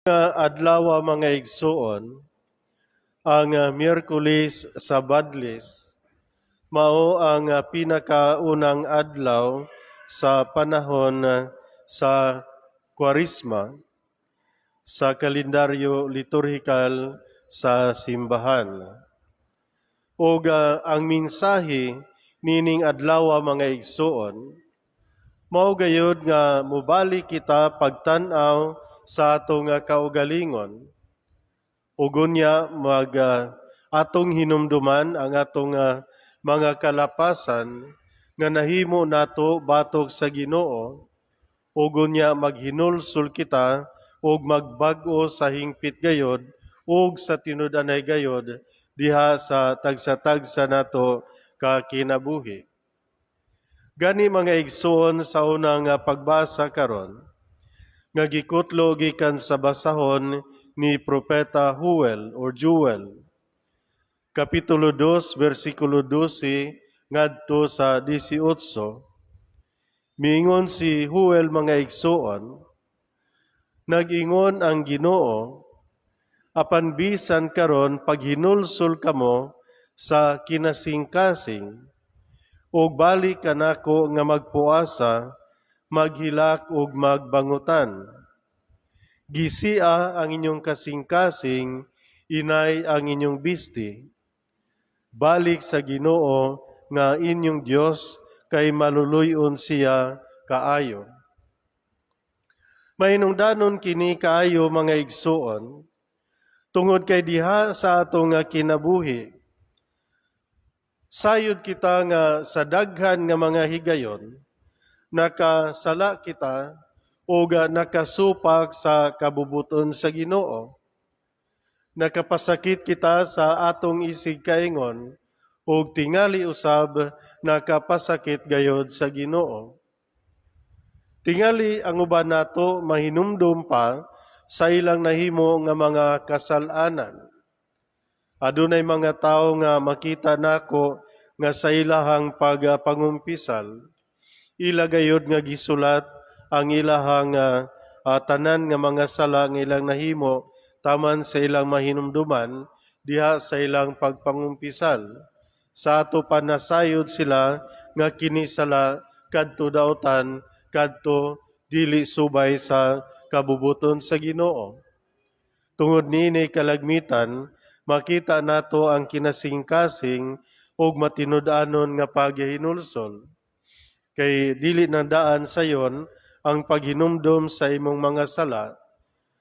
Adlaw, mga igsuon, ang Miyerkules sa Badlis, mao ang pinakaunang adlaw sa panahon sa Kwaresma sa kalendaryo liturhikal sa simbahan. Ug ang mensahe nining adlaw, mga igsuon, mao gayud nga mobalik kita pagtan-aw sa atong kaugalingon. Ug unya mag atong hinumduman ang atong mga kalapasan nga nahimo nato batok sa Ginoo, ug unya maghinulsol kita ug magbag-o sa hingpit gayod ug sa tinud-anay gayod diha sa tagsa-tagsa nato ka kinabuhi. Gani, mga igsoon, sa unang pagbasa karon nga gikutlo gikan sa basahon ni Propeta Huel or Joel, Kapitulo 2, versikulo 12 ngadto sa 18. Miingon si Huel, mga igsoon, "Nag-ingon ang Ginoo, apan bisan karon paghinulsol kamo sa kinasingkasing ug balik kanako nga magpuasa, maghilak ug magbangutan. Gisia ang inyong kasingkasing, inay ang inyong bisti. Balik sa Ginoo nga inyong Dios kay maluluy-on siya kaayo." Mahinungdanon kini kaayo, mga igsuon, tungod kay diha sa atong nga kinabuhi, sayod kita nga sa daghan nga mga higayon, nakasala kita o nakasupak sa kabubuton sa Ginoo. Nakapasakit kita sa atong isig kaingon ug tingali usab nakapasakit gayod sa Ginoo. Tingali ang uban nato mahinumdum pa sa ilang nahimo nga mga kasal-anan. Adunay mga tawo nga makita nako nga sa ilahang pagpangumpisal, ila gayod nga gisulat ang ilahang tanan nga mga sala nga ilang nahimo taman sa ilang mahinumduman diha sa ilang pagpangumpisal. Sa ato pa nasayod sila nga kini sala kadto dautan, kadto dili subay sa kabubuton sa Ginoo. Tungod niini kalagmitan, makita nato ang kinasingkasing ug matinud-anon nga paghinulsol. Kay dili na daan sayon ang paghinumdom sa imong mga sala,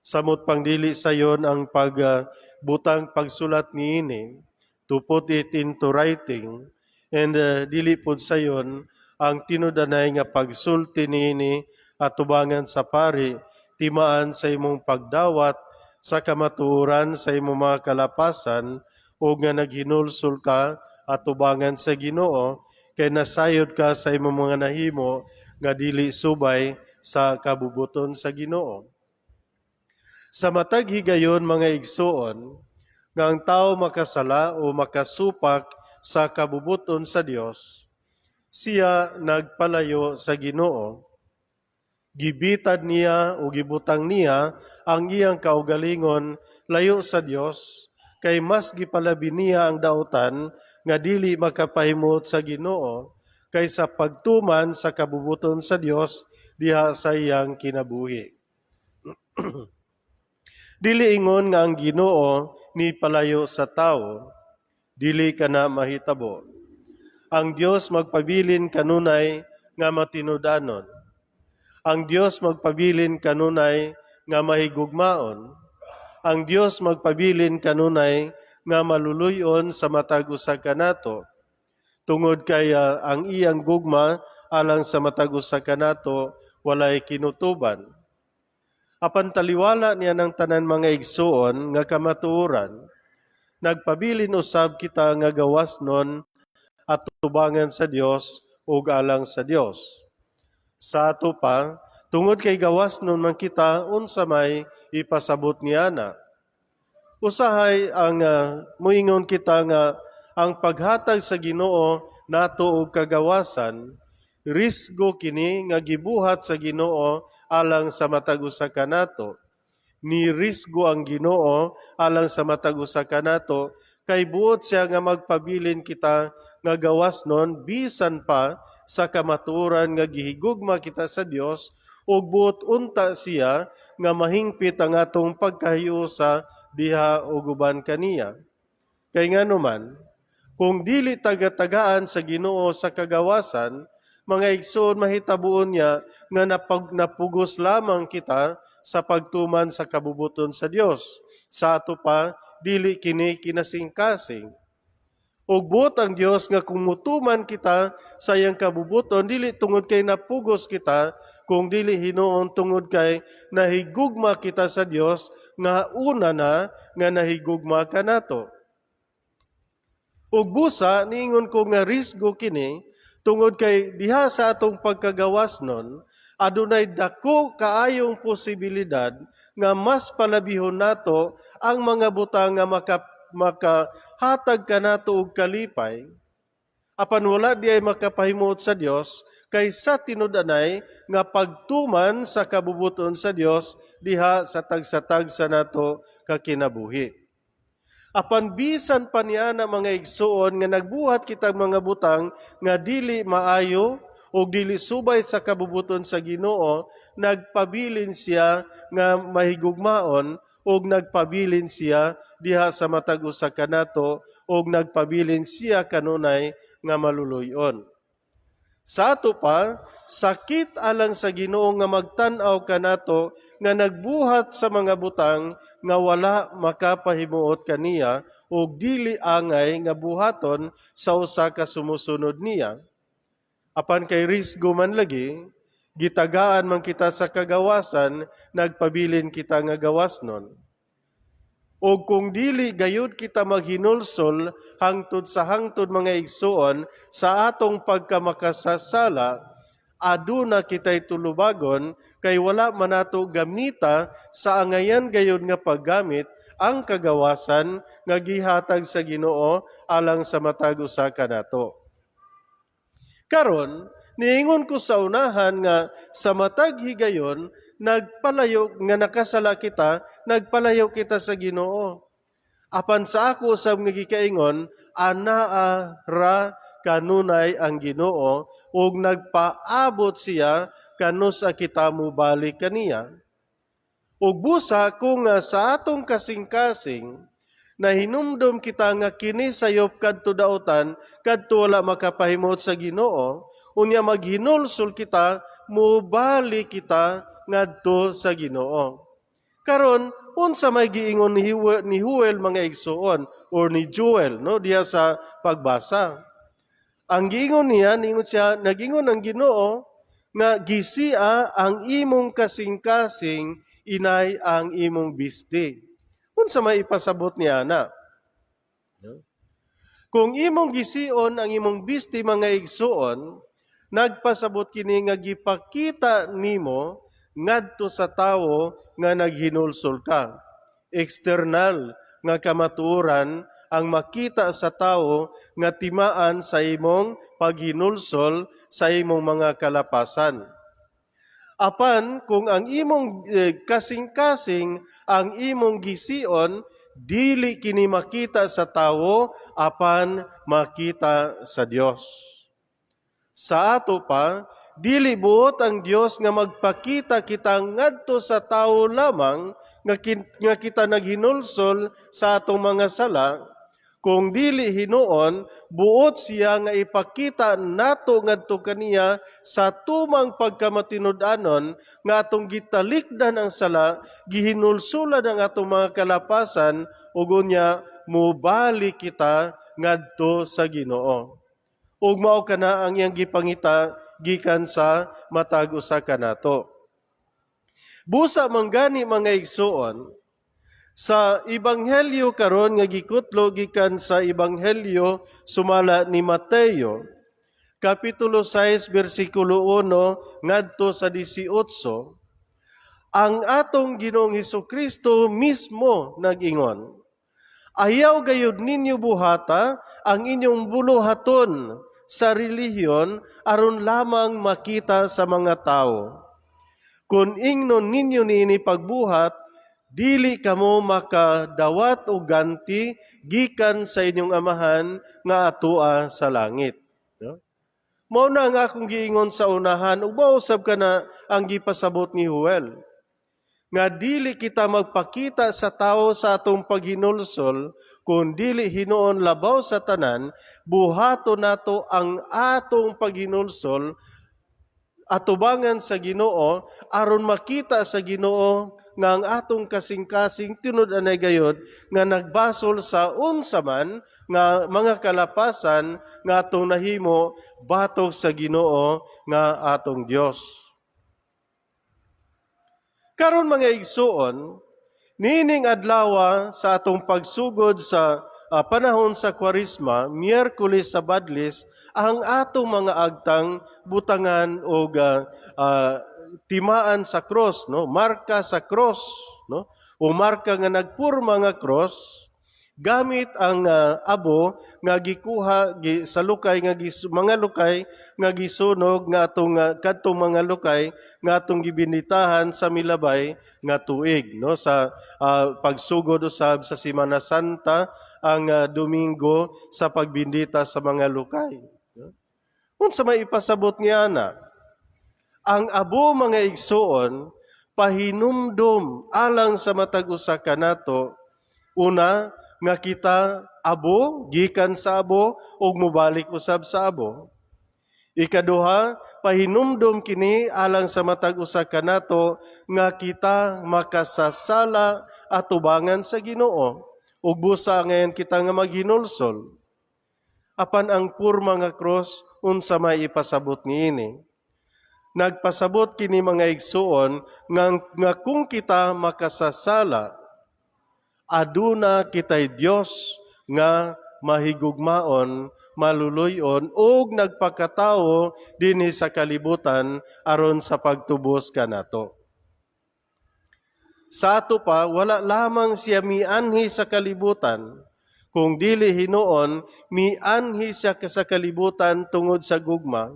samot pang dili sayon ang pagbutang pagsulat niini, to put it into writing, and dili pod sayon ang tinud-anay nga pagsulti niini atubangan sa pari, timaan sa imong pagdawat sa kamatuoran sa imong mga kalapasan o nga naghinulsol ka atubangan sa Ginoo kay nasayod ka sa imong mga nahimo nga dili subay sa kabubuton sa Ginoo. Sa matag higayon, mga igsuon, nga ang tao makasala o makasupak sa kabubuton sa Dios, siya nagpalayo sa Ginoo. Gibitad niya o gibutang niya ang iyang kaugalingon layo sa Dios kay mas gipalabi niya ang dautan nga dili makapahimut sa Ginoo kaysa pagtuman sa kabubuton sa Dios diha sa iyang kinabuhi. Dili ingon nga ang Ginoo ni palayo sa tawo, dili kana mahitabo. Ang Dios magpabilin kanunay nga matinud-anon. Ang Dios magpabilin kanunay nga mahigugmaon. Ang Dios magpabilin kanunay nga maluluyon sa matag usa kanato. Tungod kay ang iyang gugma alang sa matag usa kanato walay kinutuban. Apan taliwala niya ng tanan, mga igsuon, nga kamatuoran, nagpabilin usab kita nga gawasnon atubangan sa Dios ug alang sa Dios. Sa ato pa, tungod kay gawasnon man kita, unsa may ipasabot niya na? Usahay ang muingon kita nga ang paghatag sa Ginoo nato og kagawasan, risgo kini nga gibuhat sa Ginoo alang sa matag usa kanato. Ni risgo ang Ginoo alang sa matag usa kanato kay buot siya nga magpabilin kita nga gawas nun bisan pa sa kamatuoran nga gihigugma kita sa Dios, ug buot unta siya nga mahingpit ang atong pagkahiusa diha ug uban kaniya. Kay nganuman, kung dili taga-tagaan sa Ginoo sa kagawasan, mga igsoon, mahitabuon niya nga napugos lamang kita sa pagtuman sa kabubuton sa Dios. Sa ato pa, dili kini kinasingkasing. Ug buot ang Dios nga kung mutuman kita sa iyang kabubuton, dili tungod kay napugos kita, kung dili hinuon tungod kay nahigugma kita sa Dios nga una na nga nahigugma kanato. Ug busa niingon ko nga risgo kini tungod kay diha sa atong pagkagawas nun, adunay dako kaayong posibilidad nga mas palabihon nato ang mga butang nga makahatag kanato og kalipay, apan wala di ay makapahimuot sa Dios kay sa tinud-anay nga pagtuman sa kabubuton sa Dios diha sa tagsa-tagsa nato ka kinabuhi. Apan bisan pa niya na, mga igsuon, nga nagbuhat kitag mga butang nga dili maayo o dili subay sa kabubuton sa Ginoo, nagpabilin siya nga mahigugmaon ug nagpabilin siya diha sa matag usa kanato ug nagpabilin siya kanunay nga maluluy-on. Sa ato pa, sakit alang sa Ginoo nga magtan-aw kanato nga nagbuhat sa mga butang nga wala makapahimuot kaniya ug dili angay nga buhaton sa usa ka sumusunod niya. Apan kay risgo man lagi, gitagaan man kita sa kagawasan, nagpabilin kita nga gawas nun. O kung dili gayud kita maghinulsol hangtod sa hangtod, mga igsuon, sa atong pagkamakasasala, aduna kita'y tulubagon kay wala man nato gamita sa angayan gayud nga paggamit ang kagawasan nga gihatag sa Ginoo alang sa matag usa kanato. Karon, niingon ko sa unahan nga sa matag higayon nagpalayo nga nakasala kita, nagpalayo kita sa Ginoo. Apan sa ako sa nga gikaingon, anaa ra kanunay ang Ginoo ug nagpaabot siya kanus-a kita mobalik kaniya. Ug busa kung nga sa atong kasing-kasing nahinumdom kita nga kini sayop kadto daotan, kadto wala makapahimuot sa Ginoo, unya maghinulsol kita, mobalik kita ngadto sa Ginoo. Karon, unsa may giingon ni Huel, mga igsuon, or ni Joel, no, diha sa pagbasa? Ang giingon niya, ningon siya, nagingon ang Ginoo nga gisia ang imong kasing-kasing, inay ang imong bisti. Unsa may ipasabot niya na? No? Kung imong gision ang imong bisti, mga igsuon, nagpasabot kini nga gipakita nimo ngadto sa tawo nga naghinulsol ka. External nga kamatuoran ang makita sa tawo nga timaan sa imong paghinulsol sa imong mga kalapasan. Apan kung ang imong kasing-kasing ang imong gision, dili kini makita sa tawo apan makita sa Dios. Sa ato pa, dili buot ang Dios nga magpakita kita ngadto sa tawo lamang nga kita naghinulsol sa atong mga sala, kung dili hinuon, buot siya nga ipakita nato ngadto kaniya sa tumang pagkamatinud-anon nga atong gitalikdan ang sala, gihinulsulan ang atong mga kalapasan, ug unya mobalik kita ngadto sa Ginoo. Ug mao kana ang iyang gipangita gikan sa matag usa kanato. Busa manggani, mga igsuon, sa ebanghelyo karon nga gikutlo gikan sa Ebanghelyo sumala ni Mateo, kapitulo 6 bersikulo 1 ngadto sa 18, ang atong Ginoong Hesukristo mismo nag-ingon, "Ayaw gayud ninyo buhata ang inyong buluhaton sa relihiyon aron lamang makita sa mga tao. Kung ingnon ninyo niini pagbuhat, dili kamo makadawat og ganti gikan sa inyong Amahan nga atoa sa langit. No? Mao na ang akong giingon sa unahan ug mao usab kana ang gipasabot ni Joel, nga dili kita magpakita sa tao sa atong paghinulsol, kung dili hinuon labaw sa tanan, buhaton nato ang atong paghinulsol atubangan sa Ginoo aron makita sa Ginoo nga ang atong kasing-kasing tinud-anay gayod nga nagbasol sa unsa man nga mga kalapasan nga atong nahimo batok sa Ginoo nga atong Dios. Karon, mga igsuon, niining adlaw sa atong pagsugod sa panahon sa Kwaresma, Miyerkules sa Badlis, ang atong mga agtang butangan og timaan sa cross, no? Marka sa cross, no? O marka nga nagpurma nga cross gamit ang abo nga gikuha sa lukay nga mga lukay nga gisunog nga atong kadtong mga lukay nga atong gibinitahan sa milabay nga tuig, no, sa pagsugod usab sa Semana Santa ang Domingo sa pagbindita sa mga lukay, no? Unsa may ipasabot niya na ang abo, mga igsuon, pahinumdom alang sa matag usa kanato: una, nga kita abo, gikan sa abo ug mobalik usab sa abo. Ikaduha, pahinumdom kini alang sa matag usa kanato nga kita makasasala atubangan sa Ginoo ug busa ngayon kita nga maghinulsol. Apan ang purma nga cross, unsa may ipasabot niini? Nagpasabot kini, mga igsuon, nga kung kita makasasala, aduna kitay Dios nga mahigugmaon, maluluyon ug nagpakatawo dinhi sa kalibutan aron sa pagtubos kanato. Sa ato pa, wala lamang siya mianhi sa kalibutan, kung dili hinuon, mianhi siya sa kalibutan tungod sa gugma,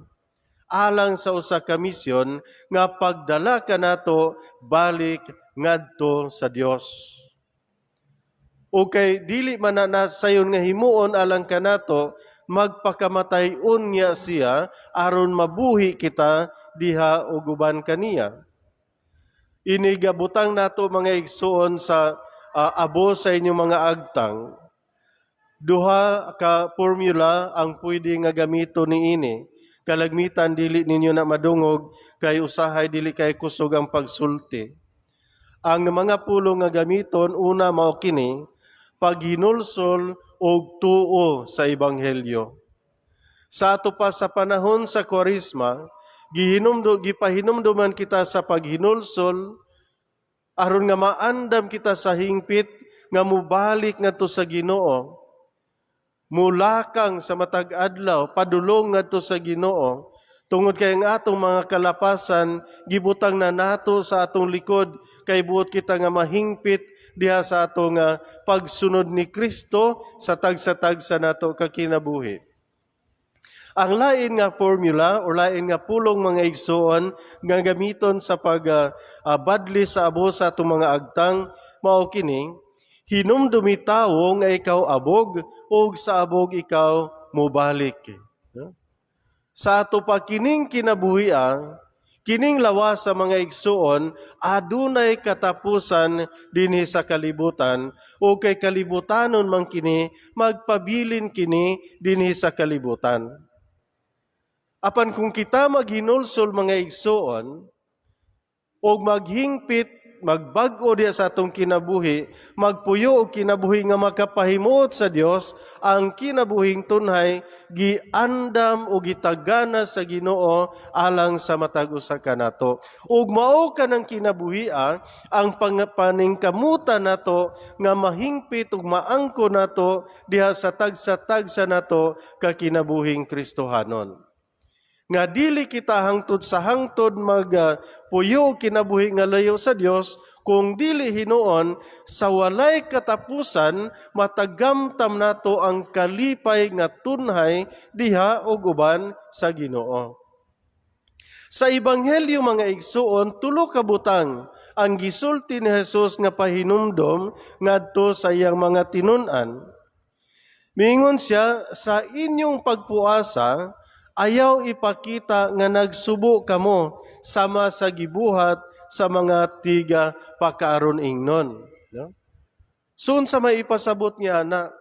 alang sa usa ka misyon nga pagdala kanato balik ngadto sa Dios. O kay dili man na sayon nga himuon alang kanato, magpakamatay unya siya aron mabuhi kita diha ug uban kaniya. Ini gabutang nato, mga igsuon, sa abo sa inyong mga agtang. Duha ka formula ang pwede nga gamito niini. Kalagmitan dili ninyo na madungog kay usahay dili kay kusog ang pagsulti. Ang mga pulong nga gamiton, una, mao kini: paghinulsol og tuo sa ebanghelyo. Sa ato pa sa panahon sa Kwaresma, gipahinumduman kita sa paghinulsol aron nga maandam kita sa hingpit nga mubalik ngadto sa Ginoo. Mulakang sa matag adlaw padulong ngadto sa Ginoo tungod kay ang atong mga kalapasan gibutang na nato sa atong likod kay buot kita nga mahingpit diha sa atong pagsunod ni Kristo sa tagsa-tagsa nato ka kinabuhi. Ang lain nga formula o lain nga pulong, mga igsuon, nga gamiton sa pag badli sa abo sa atong mga agtang mao kini: hinumdumi, tawo, nga ikaw abog ug sa abog ikaw mobalik. No? Sa ato pa kining kinabuhian, kining lawas sa mga igsuon, adunay katapusan dinhi sa kalibutan o kay kalibutanon man kini, magpabilin kini dinhi sa kalibutan. Apan kung kita maghinulsol, mga igsuon, o maghingpit, magbag-o diya sa atong kinabuhi, magpuyo og kinabuhi nga makapahimuot sa Dios, ang kinabuhing tunhay giandam o gitagana sa Ginoo alang sa matag usa kanato. Ug mao kanang kinabuhia ang paningkamutan nato nga mahingpit ug maangko nato diha sa tagsa-tagsa nato ka kinabuhing Kristohanon, nga dili kita hangtod sa hangtod mag puyo kinabuhi nga layo sa Dios, kung dili hinuon sa walay katapusan matagamtam nato ang kalipay nga tunhay diha ug uban sa Ginoo. Sa Ebanghelyo, mga igsuon, tulo ka butang ang gisulti ni Jesus nga pahinumdom ngadto sa iyang mga tinun-an. Miingon siya, "Sa inyong pagpuasa, ayaw ipakita nga nagsubo kamo sama sa gibuhat sa mga tiga pakaaron ingnon." No? So unsa may ipasabot niya na?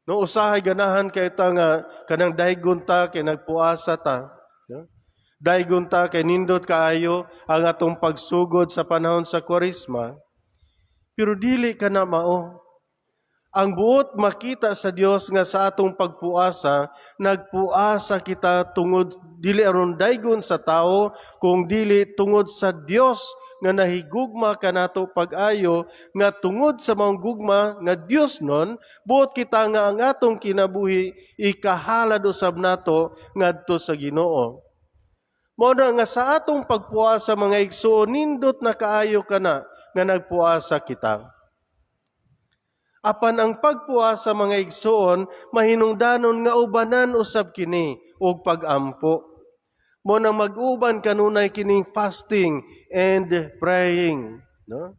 No, usahay ganahan kay ta nga kanang daygon ta kay nagpuasa ta. No? Daygon ta kay nindot kaayo ang atong pagsugod sa panahon sa Kwaresma. Pero dili ka na mao. Ang buot makita sa Dios nga sa atong pagpuasa, nagpuasa kita tungod dili aron daygon sa tao, kung dili tungod sa Dios nga nahigugma kanato pag-ayo, nga tungod sa maong gugma nga Dios nun, buot kita nga ang atong kinabuhi ikahalad usab nato ngadto sa Ginoo. Mao na nga sa atong pagpuasa, mga igsuon, nindot na kaayo kana nga nagpuasa kita. Apan ang pagpuasa, mga igsuon, mahinungdanon nga ubanan usab kini og pagampo. Mao nang mag-uban kanunay kining fasting and praying, no?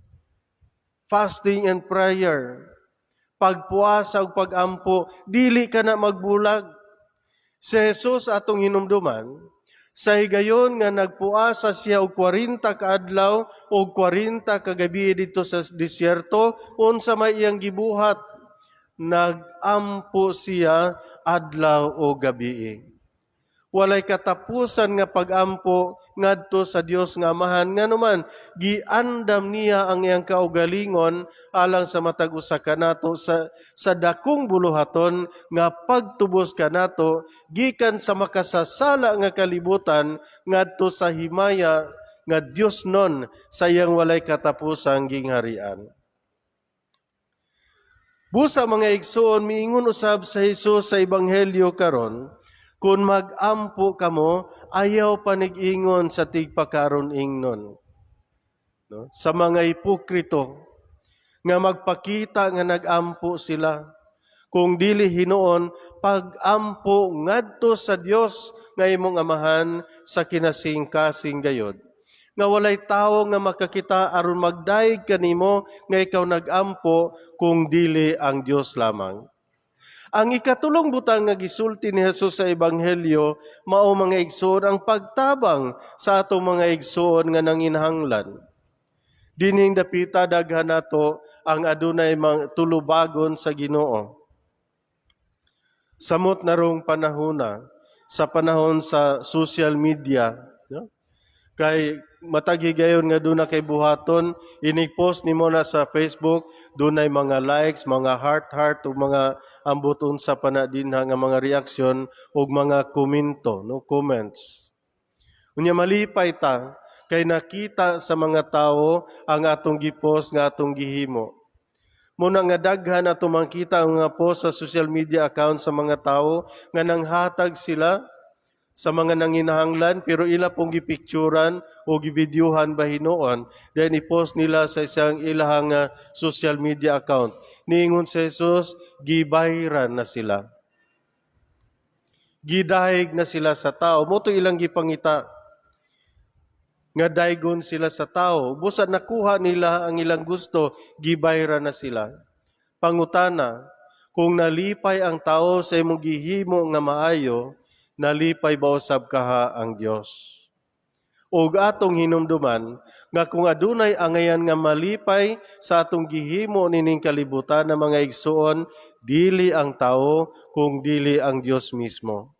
Fasting and prayer. Pagpuasa ug pagampo, dili ka na magbulag. Si Jesus, atong hinumduman, sa higayon nga nagpuasa siya og 40 ka adlaw og 40 ka gabi dito sa disyerto, unsa may iyang gibuhat? Nagampo siya adlaw o gabi. Walay katapusan nga pagampo ngadto sa Dios nga Amahan, nganuman giandam niya ang iyang kaugalingon alang sa matag usa kanato sa dakong buluhaton nga pagtubos kanato gikan sa makasasala nga kalibutan ngadto sa himaya nga Dios nun sa iyang walay katapusang gingharian. Busa, mga igsoon, miingon usab sa Jesus sa Ebanghelyo karon, "Kung mag-ampo kamo, ayaw panig-ingon sa tigpakaron ingnon." No? Sa mga hipokrito nga magpakita nga nag-ampo sila. Kung dili hinuon, pag-ampo ngadto sa Dios nga imong Amahan sa kinasingkasing gayod, nga walay tawo nga makakita aron magdayeg kanimo nga ikaw nag-ampo kung dili ang Dios lamang. Ang ikatulong butang nga gisulti ni Jesus sa Ebanghelyo mao, mga igsoon, ang pagtabang sa atong mga igsoon nga nanginahanglan. Dinhing dapita, daghan nato ang adunay mga tulubagon sa Ginoo. Samot na rong panahona, sa panahon sa social media, no? Kay matag higayon nga duna kay buhaton, inig-post nimo na sa Facebook, dunay mga likes, mga heart heart ug mga ambot unsa pa na dinha nga mga reaksyon ug mga komento, no, comments. Unya malipay ta kay nakita sa mga tawo ang atong gipost nga atong gihimo. Muna nga daghan ato makita ang mga post sa social media account sa mga tawo nga nanghatag sila sa mga nanginahanglan, pero ila pong gipicturan o givideohan ba hinuon, then i-post nila sa isang ilahang social media account. Niingon si Jesus, gibayran na sila. Gidayeg na sila sa tao. Mao to ilang gipangita nga daygon sila sa tao. Busa nakuha nila ang ilang gusto, gibayran na sila. Pangutana, kung nalipay ang tao sa imong gihimo nga maayo, nalipay ba usab kaha ang Dios? Ug atong hinumduman nga kung adunay angayan nga malipay sa atong gihimo nining kalibutan na, mga igsuon, dili ang tao kung dili ang Dios mismo.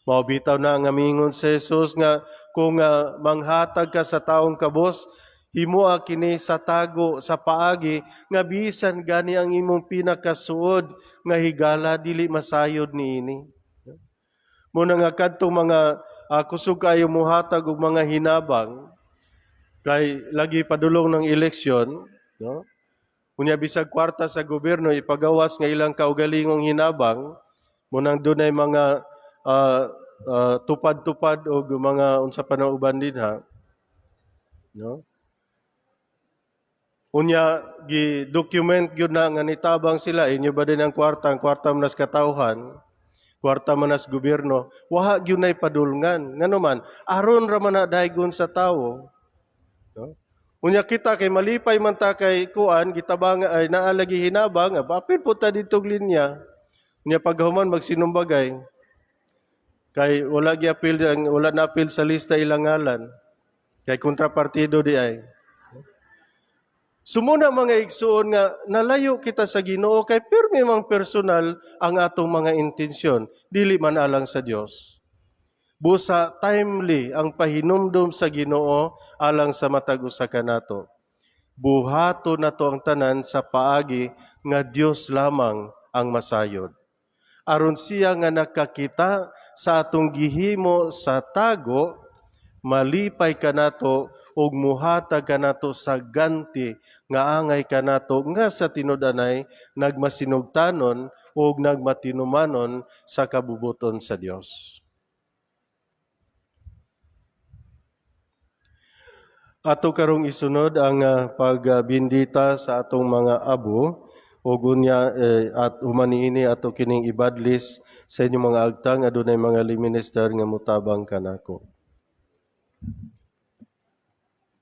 Mao bitaw na nga mingon si Jesus nga kung manghatag ka sa taong kabos, himoa kini sa tago sa paagi nga bisan gani ang imong pinakasuod nga higala dili masayod niini. Muna nga kadtong mga kusog kayo muhatag og mga hinabang kay lagi padulong ng eleksyon, no? Unya bisag kwarta sa gobyerno ipagawas nga ilang kaugalingong hinabang, munang dunay mga tupad-tupad og mga unsa pa na uban dinha, no? Unya gi document gyud na nga nitabang sila, inyo ba din ang kwarta man katawhan. Kwarta man nas gobyerno, wa gyud nay padulngan. Ngano man, aron ra man na daygon sa tawo. No? Unya kita kay malipay man ta kay kuan gitabang ay naa lagi hinabang, apil po ta didtog linya. Unya paghuman magsinumbagay kay wala giapil ang wala na apil sa lista ilang ngalan. Kay kontrapartido di ay. So mao na, mga igsuon, nga nalayo kita sa Ginoo kay pirmi mang personal ang atong mga intensyon, dili man alang sa Dios. Busa timely ang pahinumdom sa Ginoo alang sa matag usa kanato. Buhato nato ang tanan sa paagi nga Dios lamang ang masayod. Aron siya nga nakakita sa atong gihimo sa tago, malipay kanato ug muhatag kanato sa ganti nga angay kanato nga sa tinud-anay nagmasinugtanon ug nagmatinumanon sa kabubuton sa Dios. Ato karong isunod ang pagbindita sa atong mga abo ug unya at human niini ato kining ibadlis sa inyong mga agtang. Adunay mga lay minister nga mutabang kanako.